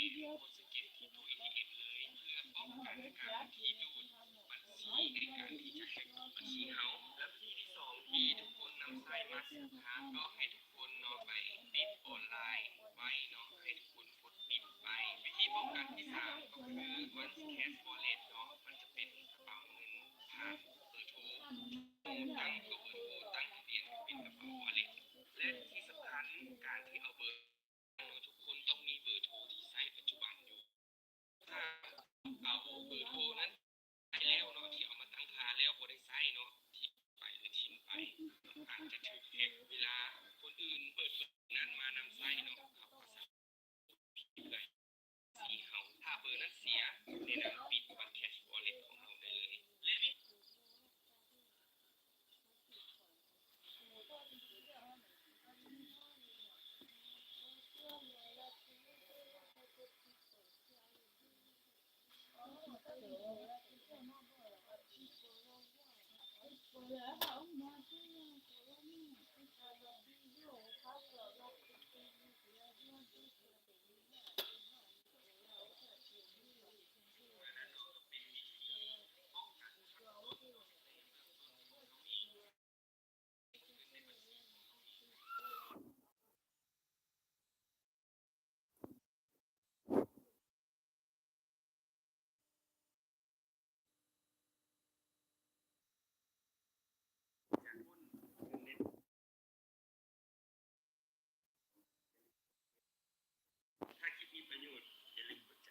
ເປັນໂຄດສະເກັດທີ່ໂຕເອທີເອັມເລີຍ ເພື່ອປ້ອງກັນການທີ່ໂດນບັນຊີໃນການທີ່ຈະແຮັກບັນຊີເຮົາ. ແລະ ວິທີທີ່ສອງທີ່ທຸກຄົນນຳໃຊ້ມາກສຸດທ້າຍ ກໍໃຫ້ທຸກຄົນເນາະໄປປິດອອນລາຍໄວ້ເນາະ ໃຫ້ທຸກຄົນກົດປິດໄປ. ວິທີປ້ອງກັນທີ່ສາມກໍຄື One Cash Wallet ເນາະ ມັນຈະເປັນກະເປົາເງິນຜ່ານເບີໂທ ຕັ້ງເປັນເບີໂທ ຕັ້ງທະບຽນເປັນກະເປົາ Wallet ແລະ ທີ່ສຳຄັນ ການທີ່ເອົາເບີ ເນາະ ທຸກຄົນຕ້ອງມີເບີໂທທີ່ໃຊ້ປັດຈຸບັນຢູ່. ຖ້າເອົາເບີໂທນັ້ນໄປແລ້ວເນາະ ທີ່ເອົາມາຕັ້ງຄ່າແລ້ວບໍ່ໄດ້ໃຊ້ເນາະ ຖິ້ມໄປ ຫຼື ຖິ້ມໄປ ອາດຈະຖືກແຮັກ. ເວລາຄົນອື່ນເປີດເບີນັ້ນມານຳໃຊ້ເນາະ ເຂົາກໍສາມາດ ເຮົາ ຖ້າເບີນັ້ນເສຍ ແນະນຳປິດບັດ Cash Wallet ຂອງເຮົາໄດ້ເລີຍ ແລະ ຖ້າຄລິບມີປະໂຫຍດ ຢ່າລືມກົດໃຈ.